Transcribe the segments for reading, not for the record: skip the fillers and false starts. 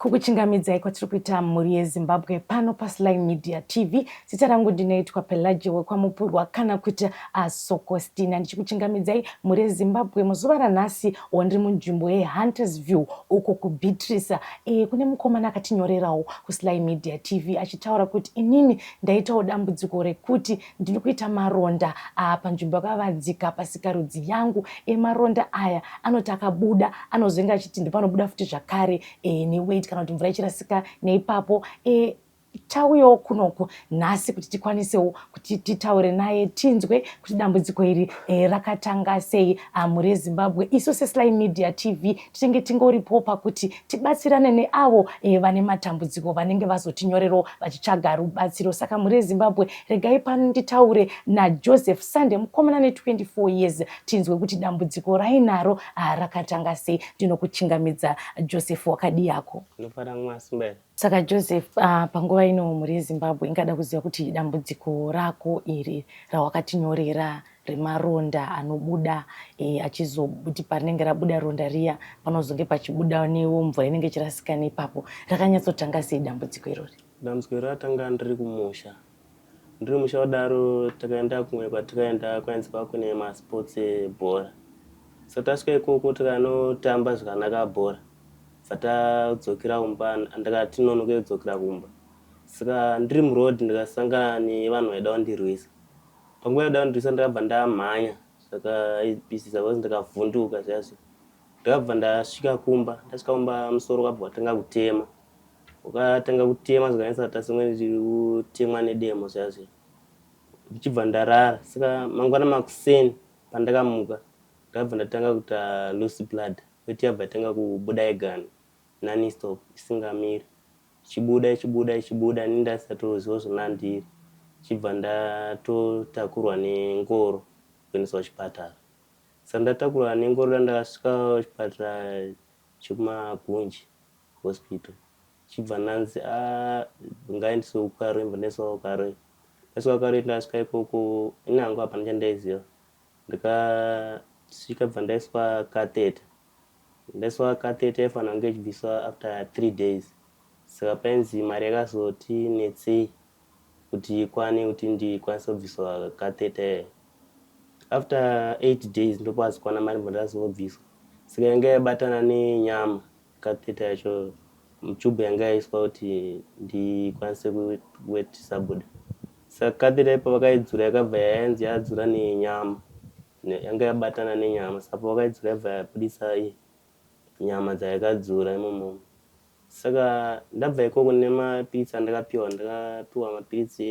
Kukuchingamidzai kwatiri kuita mhuri yeZimbabwe pano paSly Media TV. Zita rangu ndinoitwa Pelagia wekwaMupurwa kana kuti Asokostina. Ndichikuchingamidzai mhuri yeZimbabwe muzuva ranhasi wandiri munzvimbo yeHunters View uko kuBeatrice. Kune mukomana akatinyorerawo kuSly Media TV achitaura kuti inini ndaitawo dambudziko rekuti ndiri kuita maronda panzvimbo yakavanzika pasikarudzi yangu. Maronda aya anoti akabuda anozenge achiti ndipanobuda futi zvakare neweight kana kuti mvura ichirasika neipapo. Tauyawo kunoku nhasi kuti tikwanisewo kuti titaure naye, tinzwe kuti dambudziko iri rakatanga sei. Mhuri yeZimbabwe, isu seSly Media TV tinenge tingoripo pakuti tibatsirane neavo vane matambudziko vanenge vazotinyorerawo vachitsvaga rubatsiro. Saka mhuri yeZimbabwe, regai pano nditaure naJoseph Sunday, mukomana ne24 years, tinzwe kuti dambudziko rainaro rakatanga sei. Ndinokuchingamidza Joseph, wakadii yako? Ndinofara mwasimbere. Saka Joseph, panguva ino mhuri yeZimbabwe ingada kuziva kuti dambudziko rako iri rawakatinyorera remaronda anobuda achizobuti parinenge rabuda ronda riya panozonge pachibuda newo mvura inenge ichirasika neipapo, rakanyatsotanga sei dambudziko irori? Dambudziko iri ratanga ndiri kumusha. Ndiri musha kudaro, takaenda kumwe kwatikaenda kwainzi kwava kune masports ebhora. So tasvika ikoko tikanotamba zvakanaka bhora, bva tadzokera kumba. Ndakati nonoke kudzokera kumba, saka ndiri muroad ndikasangana nevanhu vaida kundirwisa. Panguva yaida kundirwisa ndakabva ndamhanya zvakaipisisa because ndikavhunduka zviya zviya. Ndakabva ndasvika kumba, ndasvika kumba musoro wakabva watanga kutema, wakatanga kutema zvakanyatsa kuita semwe ndiri kutemwa nedemo zviya zviya, ndichibva ndarara. Saka mangwana makuseni pandakamuka ndakabva ndatanga kuita loose blood, weti yabva yatanga kubuda yegana nonstop, isingamiri, ichibuda, ichibuda, ichibuda. Ini ndasatoziva zvona ndiri, chibva ndatotakurwa nengoro kuendeswa kuchipatara. Saka ndatakurwa nengoro, ndakasvika kuchipatara chekuMagunji Hospital, chibva ndanzi ngaendeswe kuKaroi. Mbva ndaiswa kuKaroi. Ndaiswa kuKaroi, ndasvika ikoko ini hangu hapana chandaiziva. Ndikasvika bva ndaiswa catheter. Ndaiswa catheter yaifanira kunge ichibviswa after 3 days. Saka painzi mari yakazoti netsei kuti ikwane kuti ndikwanise kubviswa catheter iyoyo. After 8 days ndopazokwana mari, mbva ndazobviswa. Saka yanga yabatana nenyama catheter yacho, muchubhu yanga yaiswa kuti ndikwanise weti isabuda. Saka catheter ipo vakaidzura, yakabva yainzi yadzura nenyama, yanga yabatana nenyama. Saka pavakaidzura yabva yabudisa nyama dzayakadzura imomo. Saka ndabva ikoko nemapiritsi andakapiwa, ndakapiwa mapiritsi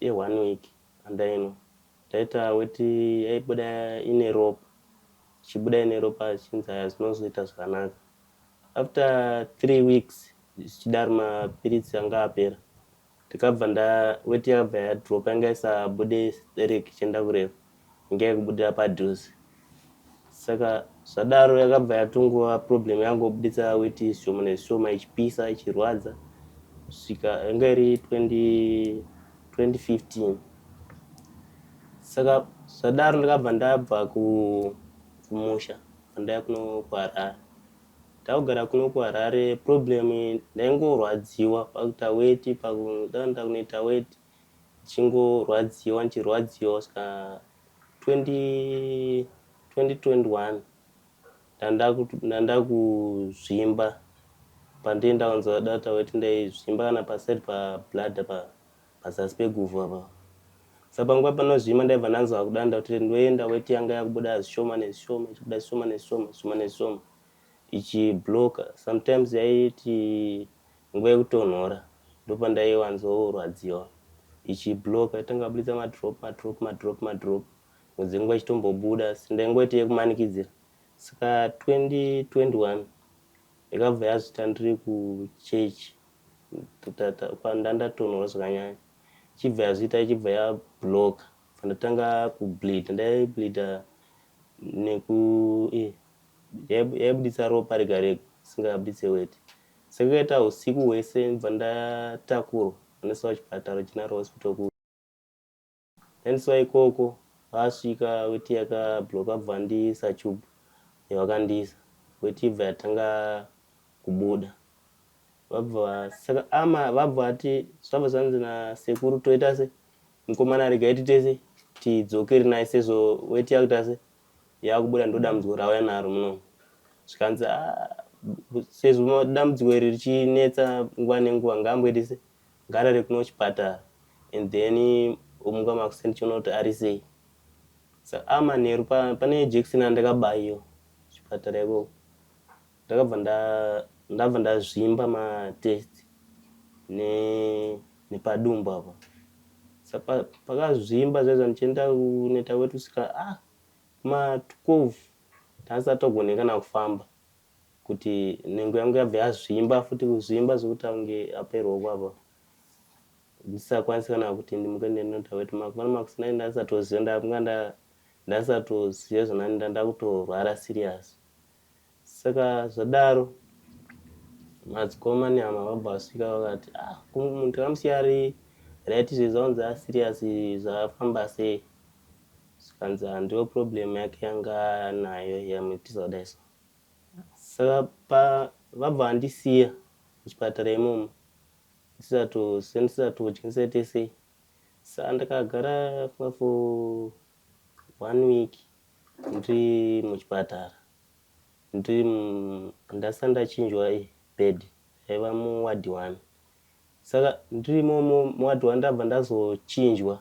e1 week andainwa. Ndaita weti yaibuda ine ropa, ichibuda ine ropa, zvichinzi aya zvinozoita zvakanaka after 3 weeks. Zvichidaro mapiritsi anga apera, ndikabva nda weti yakabva yadropa, yanga isabude stereki ichienda kurefu, inga yakubudira padhuze. Saka zvadaro yakabva yatongova problem, yangobuditsa weti zvishoma nezvishoma, ichipisa, ichirwadza, svika yanga iri 20 2015. Saka zvadaro ndakabva ndabva kumusha, ndaya kuno kuHarare. Ndakugara kuno kuHarare, problem ndaingorwadziwa pakuita weti, pakuda kunoita weti ndichingorwadziwa, ndichirwadziwa. Svika 20 2021 ndanda kuzvimba. Pandienda kunzwa data weti ndaizvimba kana paside pabladder, pazasi peguvhu apa. Saka panguva panozvimba ndaibva ndanzwa kudanda kuti ndoenda, weti yanga yakubuda zvishoma nezvishoma, ichibuda zvishoma nezvishoma, zvishoma nezvishoma, ichibloka. Sometimes yaiti nguva yekutonhora ndopandaiwanzorwadziwa, ichibloka, itanga kubuditsa madrop, madrop, madrop, madrop, dzenguva ichitombobuda, asi ndaingoiti yekumanikidzira. Saka 2021 yakabva yazvita ndiri kuchechi, ndandatonhora zvakanyanya, ichibva yazviita, ichibva yabloka, ndatanga kubleeda. Ndaibleeda neku yaibuditsa ropa rega rega, isingabuditse weti. Saka ikaita usiku hwese, ndibva ndatakurwa ndaendeswa kuchipatara, General Hospital. Ku ndaendeswa ikoko, vasvika weti yakabloka, bva vandiisa tube yavakandiisa, weti ibva yatanga kubuda. Vabva saka ama vabva vati zvabva zvanzi nasekuru toita se mukomana regai tiite se tidzokere naye sezvo weti yakuita se yakubuda ndo dambudziko rauya naro muno. Zvikanzi ah, sezvo dambudziko iri richinetsa nguva nenguva ngaamboite se ngarare kuno chipatara and then omuka makuseni tichiona kuti ari sei. Saka amanheru pane jekiseni andakabayiwa chipatara ikoko. Ndakabva ndabva ndazvimba matest nepadumbu apa. Saka pakazvimba zvaizva ndichienda kuneta kwetu kusvika ah kuma 12 ndasati togone kana kufamba kuti nhengo yangu yabva yazvimba futi kuzvimba zvekuti kunge apa ruoko apa ndisakwanisi kana kuti ndimuke ndiende weti mangwana makuseni ndasatoziva ndanga ndasatoziva zvona ndakutorwara serious. Saka zvadaro madzikoma nehama vabva vasvika vakati ah munhu takamusiya ari right izvezvi aunzi aserious zvafamba sei. Zvikanzi handiyo problem yake yanga anayo yamuitisa kudai so. Saka vabva vandisiya muchipatara imomo ndisatodya ndisaite sei. Saka ndakagara for one week ndiri muchipatara ndiri ndasati ndachinjwa bed ndaiva muward 1. Saka ndiri imomo muward 1 ndabva ndazochinjwa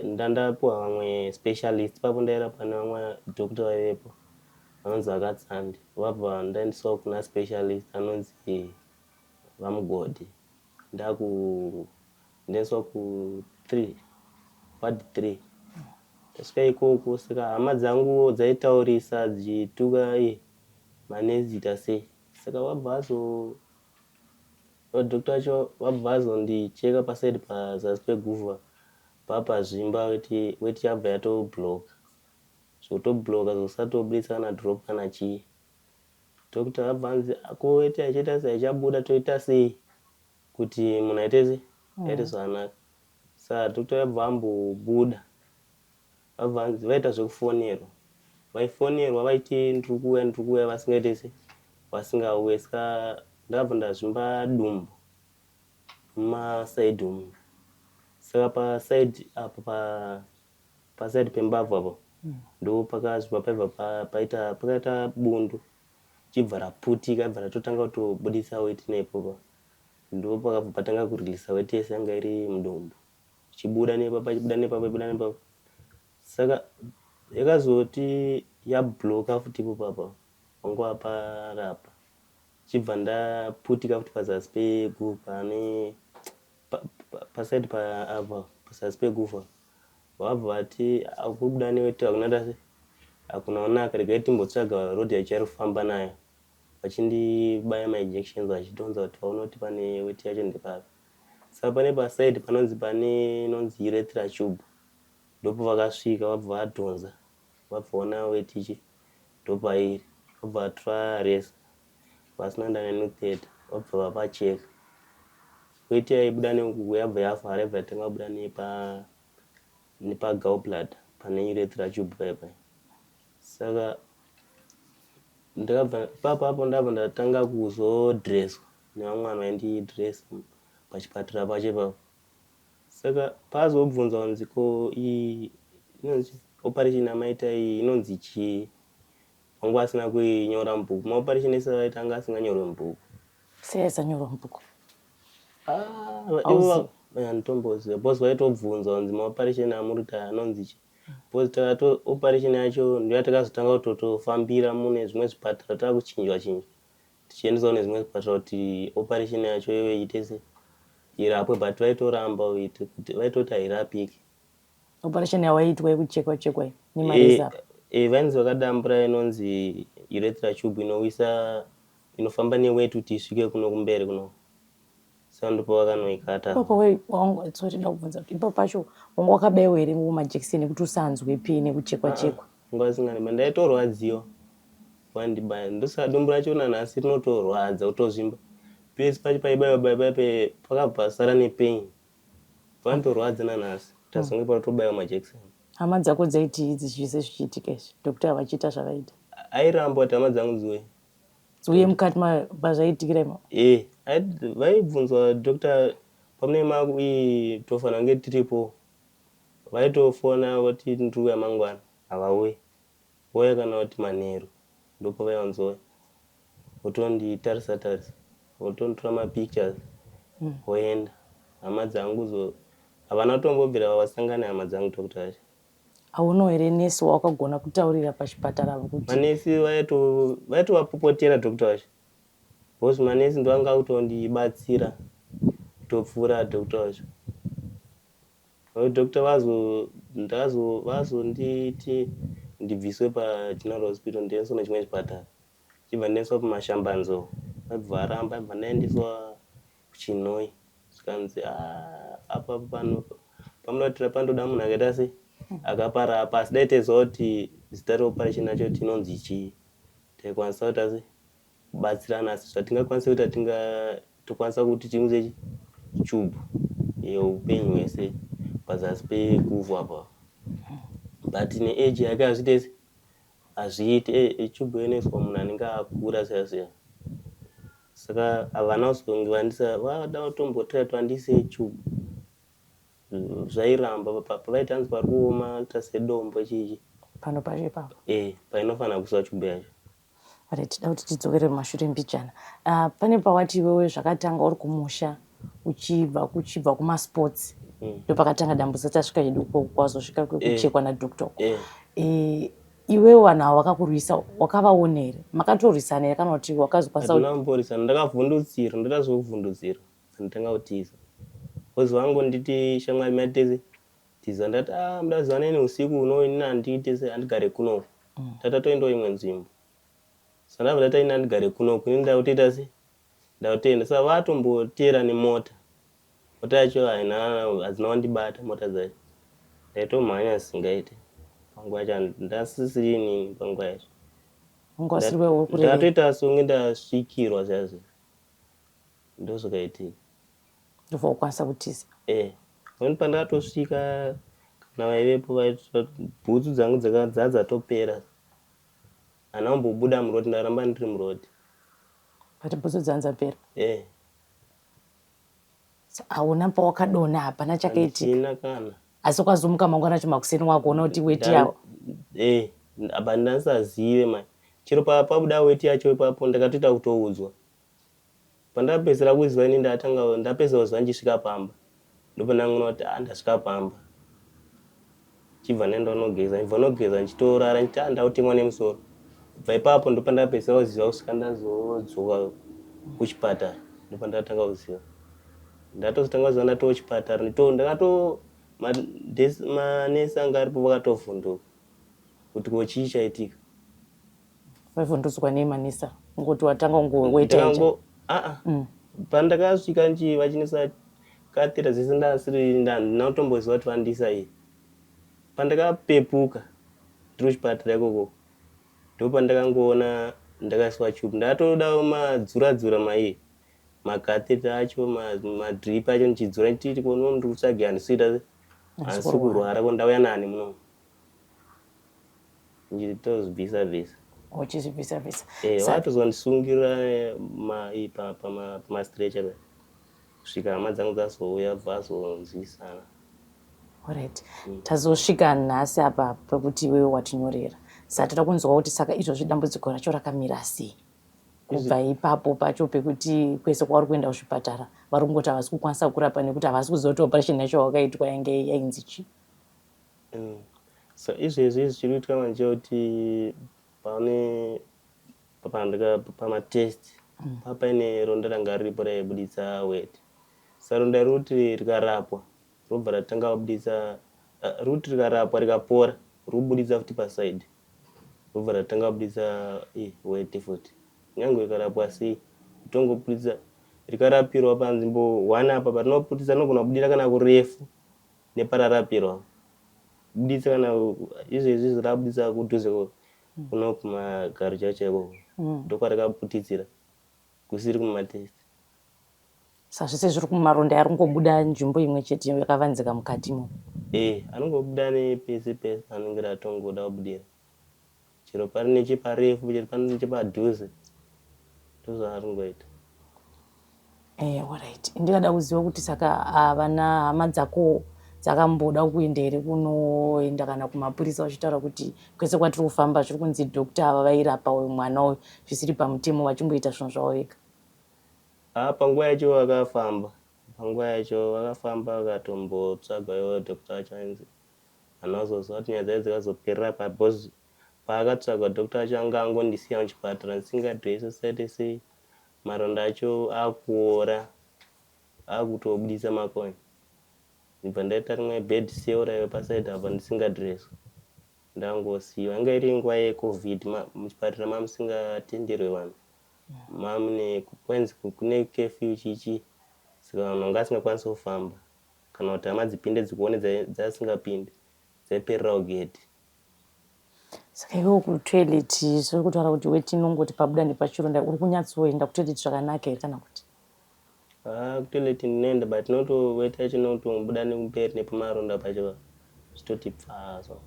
ndandapiwa vamwe specialist ipapo ndairapwa nevamwe doctor vaivepo vanonzi vakatsandi vabva ndaendeswa kuna specialist anonzi vamugodhi ndakuendeswa ku 3 ward 3 ndasvika ikoko saka hama dzangu dzaitaurisa dzichituka manesi ita sei saka vabva vazo vadoctor vacho vabva vazondicheka paside pazasi peguvha papazvimba weti yabva yatobloka zvotobloka zvokusatobudisa kana drop kana chii. Doctor vabva vanzi ko weti haichaita sei haichabuda toita sei kuti munhu aite sei aite zvakanaka. Saka doctor vabva vambobuda vabva vanzi vaita zvekufonerwa vaifonerwa vaiti ndiri kuuya ndiri kuuya vasingaite sei vasingauye saka ndakabva ndazvimba dumbu mumasaidhi umu saka pasaidhi apa pasaidhi pembabvu apa ndo pakazvimba paibva paita pakaita bundu chibva raputika ibva ratotanga kutobudisa weti nepo ndo pakabva patanga kurilisa weti yese yanga iri mudumbu ichibuda nepapa ichibuda nepapa ichibuda nepapa saka yakazoti yabloka futi ipo papa wanga waparapa chibva ndaputika futi pazasi peguvhu pane pasaidi apa pazasi peguvhu vabva vati akubuda neweti hakuna tase hakuna kunaka regai timbotsvaga road yacho yari kufamba nayo vachindibaya mainjections vachitonza kuti vaone kuti pane weti yacho ndepapi. Saka pane pasaidi panonzi pane inonzi urethra tube ndopavakasvika vabva vadhonza vabva vaona weti ichi ndopairi vabva vatora reza vasina kuenda neni kutheatre vabva vapacheka weti yaibuda neuku yabva yavhara yabva yatanga kubuda nepa nepagallbladder pane urethra tube paya paya saka ndakabva ipapo apo ndabva ndatanga kuzodhreswa nevamwe vanhu vaindidhiresa pachipatara pacho ipapo saka paazobvunza kunzi ko iyi inonzi operation yamaita iyi inonzi chii vanga vasina kuinyora mubhuku maoperation ese avaita anga asinganyorwe mubhuku. Sei aisanyorwa mubhuku? Ah, handitomboziva because vaitobvunza kunzi maoperation amuri kuita anonzi chii because takato operation yacho ndiyo yatakazotanga kutotofambira mune zvimwe zvipatara takuchinjwa chinjwa tichiendeswa kune zvimwe zvipatara kuti operation yacho ive iite se irapwe but vaitoramba kuti vaitoti hairapiki. Operation yawaitwa yekuchekwa chekwa iyi nemareza. Eh, vainzi vakadambura inonzi urethra tube inowisa inofamba neweti kuti isvike kuno kumberi kuno saka ndipo vakanoikata. Ipapo wangu sorry ndoda kubvunza kuti ipapo pacho wanga wakabaiwa here majekiseni ekuti usanzwe pain nekuchekwa chekwa? Nguva asingani ndaitorwadziwa vandibaya ndosaka dumbu racho nanhasi rinotorwadza kutozvimba pese pacho paibaiwa baiwa paipa pakabva pasara nepain panotorwadza nanhasi tazonge patobaiwa majekiseni. Hama dzako dzaitii idzi zvese zvichiitika izvi doctor vachiita zvavaita? Airamba kuti hama dzangu dziuye. Dziuye mukati pazvaiitikira imomo? Eh, Vaibvunzwa doctor pamunenge makutofanira kunge tiripo, vaitofona voti ndiri kuuya mangwana, havauyi. Vouya kana kuti manheru, ndopavaiwanzouya votonditarisa tarisa, votonditora mapictures voenda. Hama dzangu zo havana kutombobvira vasangana nehama dzangu doctor vacho. Haunawo here nesi wawakagona kutaurira pachipatara kuti? Manesi vaitovapopotera doctor vacho because manesi ndo anga akutondibatsira kutopfuura doctor vacho. Doctor vazo ndazo vazonditi ndibviswe paGeneral Hospital ndiendeswe nechimwe chipatara. Chibva ndaendeswa kuMashambanzou, vabva varamba, bva ndaendeswa kuChinhoyi. Zvikanzi apa pano pamunoitira panotoda munhu akaita sei akaparapa, asi dai taiziva kuti zita reoperation yacho kuti inonzi chii taikwanisa kuita sei kubatsirana, asi zvatingakwanisa kuita tinga tokwanisa kuti tiunze chubhu yeupenyu hwese pazasi peguvhu apa, but neage yake hazviite sei, hazviiti. Chubhu inoiswa munhu anenge akura siya siya, saka havana kuzonge vandisa vada kutombotira kuti vandise chubhu, zvairamba. Pavaiti hanzi pari kuoma kuita sedombo chichi pano pacho ipapo. E, painofanira kuiswa chubhu yacho. Right, tida kuti tidzokere mumashure mbijana. Pane pawati iwewe zvakatanga uri kumusha uchibva kuchibva kumasports, ndo pakatanga dambudziko tasvika chedu kwazosvika kwekuchekwa nadoctor. Iwewe vanhu ava vakakurwisa wakavaona here? Makatorwisana here kana kuti wakazokwanisa? Hatina kumborisana. Ndakavhundutsirwa, ndoita zvekuvhundutsirwa, ndotanga kutiza because vangonditi shamwari matese tiza. Ndati a mudaziva neni usiku uno, inini handiite se handigare kunoku. Tatatoendawo imwe nzvimbo, saka ndabva ndati ini handigare kunoku, ini ndakutoita se ndakutoenda. Saka vatombotera nemota, mota yacho haina, hadzina kundibata mota dzacho. Ndaitomhanya zvisingaite panguva yacho, ndasisiri inini panguva yacho. Unga usiri wewe uri kurevei? Ndakatoita songe ndasvikirwa zviya zviya, ndozvakaitika. Ndobva wakwanisa kutiza? Eh, nekuti pandakatosvika kana vaivepo bhutsu dzangu dzadzatopera, handina kumbobuda muroad, ndaramba ndiri muroad. But bhutsu dzanzapera? Eh. Hauna pawakadonha, hapana chakaitika? Handina kana. Asi ukazomuka mangwana acho makuseni wakuona kuti weti yavo? Eh, apa ndandisazive mani. Chero pabuda weti yacho ipapo ndakatoita kutoudzwa. Pandapedzisira kuziva ini ndatanga ndapedzisira kuziva ndichisvika pamba, ndopandangoona kuti ah, ndasvika pamba, chibva ndaenda kunogeza, ndibva nogeza ndichitorara ndichiti ah, ndakutemwa nemusoro. Kubva ipapo ndopandapedzisira kuziva kusvika ndazodzoka kuchipatara, ndopandakatanga kuziva. Ndatozotanga kuziva ndatoo chipatara, ndakato manesi anga aripo vakatovhunduka kuti ko chii chaitika. Vaivhundutswa nei manesi? Ngoti watanga kungoweta? Aa, pandakasvika nchi vachinisa catheter dzese ndasiri ndina kutomboziva kuti vandisa iyi. Pandakapepuka ndiri kuchipatara ikoko, ndopandakangoona ndakaiswa tube. Ndatoda madzura dzura mai macatheter acho, madrip acho, ndichidzura ndichiti kono ndiri kutsvage, handisi handisi kurwara, ko ndauya nani muno, ndichitozvibvisa bvisa. Uchizvibvisa bvisa. Eh, vatozondisungirira pamastretcher kusvika hama dzangu dzazouya, bvazonzwisana. Alright, tazosvika nhasi apa pekuti iwewe watinyorera, saka toda kunzwa kuti saka izvozvi dambudziko racho rakamira sei kubva ipapo pacho pekuti kwese kwauri kuenda kuzvipatara vari kungoti havasi kukwanisa kurapa nekuti havasi kuziva kuti operation yacho wakaitwa yange yainzi chii? So izvezvi zvichiri kuitika manje kuti pane pamatest papaine ronda ranga riripo raibuditsa weti. Sa ronda rikuti rikarapwa robva ratanga kubuditsa, rikuti rikarapwa rikapora rikubuditsa futi paside, robva ratanga kubuditsa weti futi. Nyange rikarapwa sei kutongobuditsa, rikarapirwa panzvimbo one apa parinobuditsa rinogona kubudira kana kurefu nepararapirwa buditsa. Kana izvezvi rabuditsa kudhuze kuno kumagaro chaivo chaiko, ndokwarakabuditsira kusiri kumatest. Saka zvese zviri kumaronda ari kungobuda nzvimbo imwe chete yakavanzika mukatimo? E, anongobuda nepese pese panenge ratongoda kubudira, chero pari necheparefu, chero pari nechepadhuze, ndozvaari kungoita. Eh, alright. Ndingada kuziva kuti saka havana hama dzako dzakamboda kuenda here kunoenda kana kumapurisa vachitaura kuti kwese kwatiri kufamba zviri kunzi doctor ava vairapa uyu mwana uyu zvisiri pamutemo vachimboita zvinhu zvavo vega. Ah, panguva yacho vakafamba, panguva yacho vakafamba vakatombotsvaga ivo doctor vacho ainzi handina kuzoziva kuti nyaya dzacho dzakazoperera papi because paakatsvagwa doctor vacho anga angondisiya muchipatara ndisingadrese saite sei maronda acho akuora akutobudisa makonye ndibva ndaita rimwe bed sale raive paside apa ndisingadreswa ndangosiyiwa yanga iri nguva yecovid muchipatara mamusingatenderwe vanhu mamune kwanzi kune curfew chichi saka vanhu vanga vasingakwanisi kufamba kana kuti hama dzipinde dzikuone dzasingapinde dzaiperera kugedhi. Saka iwewe kutoilet zviri kutaura kuti weti inongoti pabuda nepachironda uri kunyatsoenda kutoilet zvakanaka here kana kuti? Ah, kutoilet ndinoenda but not weti yacho inotobuda nekumberi nepamaronda pacho zvitoti pfaa so.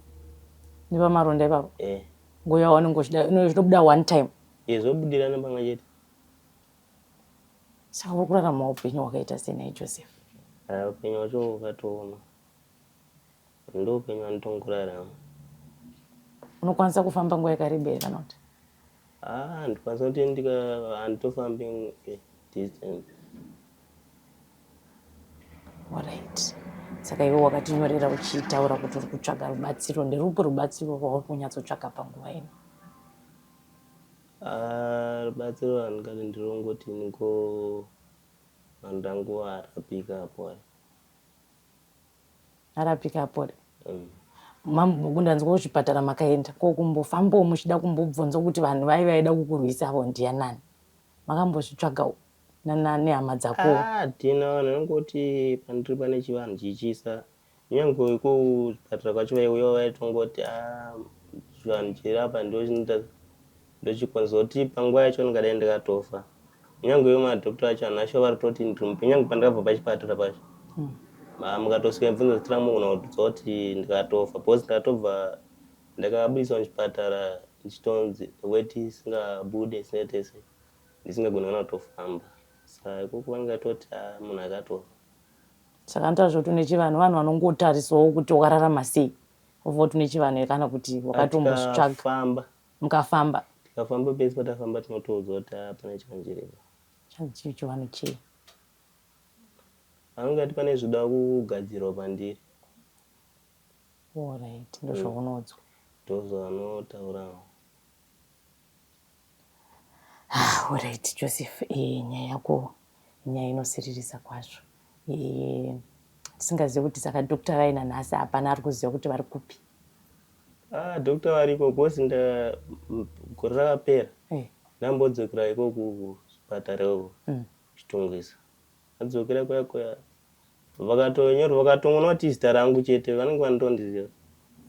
Nepamaronda ipapo? Eh. Nguva yawanenge uchida zvinobuda one time? Eh, zvobudirana pamwe chete. Saka uri kurarama upenyu hwakaita sei nhai Joseph? Ah, upenyu hwacho hwakatooma. Ndo upenyu hwanditongorarama. Unokwanisa kufamba nguva yakareba here kana kuti? Ah, handikwanisa kuti ndika handitofambi eh, distance. Alright. Saka iwe wakatinyorera uchitaura kuti uri kutsvaga rubatsiro, nderupi rubatsiro rwauri kunyatsotsvaga panguva ino? Ah, rubatsiro rwandingati ndirongoti niko vanhu arapika apore. Arapika apore. Mm. Ndanzwa kuchipatara makaenda ko kumbofambawo muchida kumbobvunza kuti vanhu vai vaida kukurwisa avo ndiyanani makambozvitsvagawo nehama dzako? Ah, tina vanhu vanongoti pandiri pane chivanhu chichisa Nyangwe kuzvipatara kwacho vaiuya vaitongoti ah, chivanhu chiri apa ndochinoita ndochikonzera kuti panguva yacho ndingadai ndikatofa. Nyangwe ivo madhokota acho handina shuwa vari kutoti ndiri mupenyu nyangwe pandakabva pachipatara pacho. Hmm. Mukatosvika mubvunza zita rangu munogona kutiudza kuti ndikatofa because ndakatobva ndakabudiswa muchipatara ndichitonzi weti isingabude isingaite sei ndisingagoni kana kutofamba. Saka ikoko vanenge vatoti ah, munhu akatofa. Saka anotaura zvekuti une chivanhu, vanhu vanongotarisawo kuti wakararama sei vobva kuti une chivanhu here kana kuti wakatombozvitsvaga. Tikafamba. Mukafamba. Tikafamba pese patafamba tinotoudzwa kuti hapana chivanhu chiripo. Chanzi chivanhu chei? Vanongati pane zvoda kugadzirwa pandiri. Alright, ndozvaunoudzwa. Ndozvavanotaurawo. Ah, alright Joseph, eh, nyaya yako inyaya inosiririsa kwazvo. Eh, tisingazivi kuti saka doctor vaina nhasi hapana ari kuziva kuti vari kupi. Ah, doctor variko because nda gore rakapera Eh. ndambodzokera ikoko kuchipatara ikoko Chitungwiza. Adzokera kuya kuya vakatonyorwa vakatongonoti zita rangu chete vanenge vanotondiziva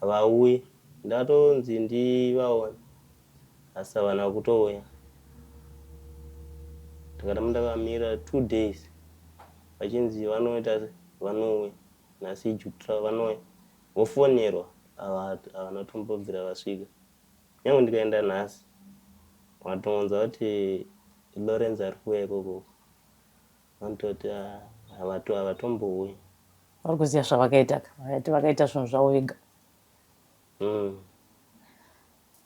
havauyi ndatonzi ndivaone asi havana kutouya ndakaramba ndakamira 2 days vachinzi vanoita vanouya nhasi ijutra vanouya vofonerwa havana tombobvira vasvika nyange ndikaenda nhasi vatongonzwa kuti Lawrence ari kuuya ikoko vanototi havatombouyi. Vari kuziva zvavakaita ka vakati vakaita zvinhu zvavo vega.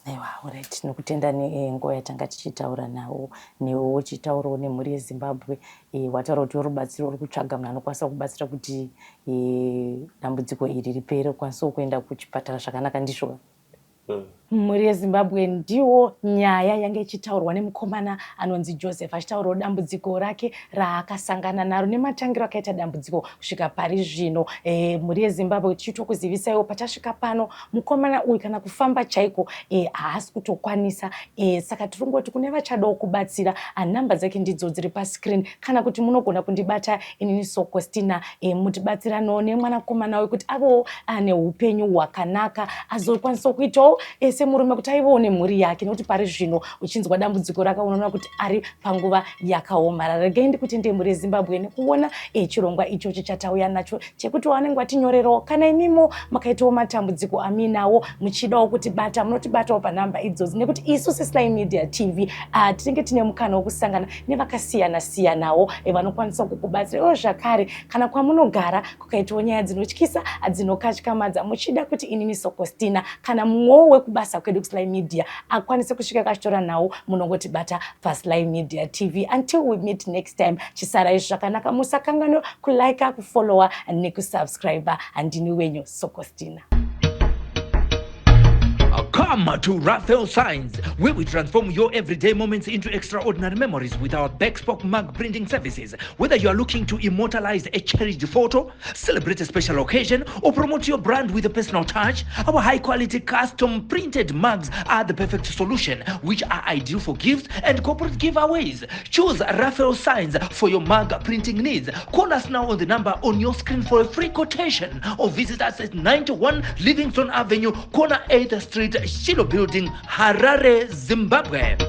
Aiwa, alright, tinokutenda nenguva yatanga tichitaura nawo newe uchitaurawo nemhuri yeZimbabwe. E, wataura kuti rubatsiro uri kutsvaga munhu anokwanisa kubatsira kuti e, dambudziko iri ripere ukwanisewo kuenda kuchipatara zvakanaka ndizvo Mhuri yeZimbabwe ndiwo nyaya yange ichitaurwa nemukomana anonzi Joseph achitaurawo dambudziko rake raakasangana naro nematangiro akaita dambudziko kusvika pari zvino. E, mhuri yeZimbabwe tichitokuzivisaiwo patasvika pano mukomana uyu kana kufamba chaiko e, haasi kutokwanisa e, saka tiri kungoti kune vachadawo kubatsira nhamba dzake ndidzo dziri pascreen kana kuti munogona kundibata inini Sokostina e, mutibatsiranawo nemwanakomana uyu kuti avewo ane upenyu hwakanaka azokwanisawo kuitawo e, semurume kuti aivawo nemhuri yake, nekuti pari zvino uchinzwa dambudziko rakaonaona kuti ari panguva yakaomara. Regai ndikutende, mhuri yeZimbabwe, nekuona chirongwa ichochi chatauya nacho chekuti wanenge watinyorerawo. Kana imimo makaitawo matambudziko aminawo, muchidawo kutibata, munotibatawo panhamba idzodzi, nekuti isu seSly Media TV tinenge tine mukana wekusangana nevakasiyana siyanawo vanokwanisa kukubatsira iwo. Zvakare, kana kwamunogara kukaitawo nyaya dzinotyisa, dzinokatyamadza, muchida kuti inini Sokostina kana mumwewo wekubasa kwedu kuSly Media akwanise kusvika kachitora nhau, munongotibata paSly Media TV. Until we meet next time, chisarai zvakanaka. Musakanganwa kulike, kufollowa nekusubscribe. Handini wenyu Sokostina. Come to Raphael Signs, where we transform your everyday moments into extraordinary memories with our bespoke mug printing services. Whether you are looking to immortalize a cherished photo, celebrate a special occasion, or promote your brand with a personal touch, our high quality custom printed mugs are the perfect solution, which are ideal for gifts and corporate giveaways. Choose Raphael Signs for your mug printing needs. Call us now on the number on your screen for a free quotation or visit us at 91 Livingston Avenue, corner 8th Street, Shiloh Building, Harare, Zimbabwe.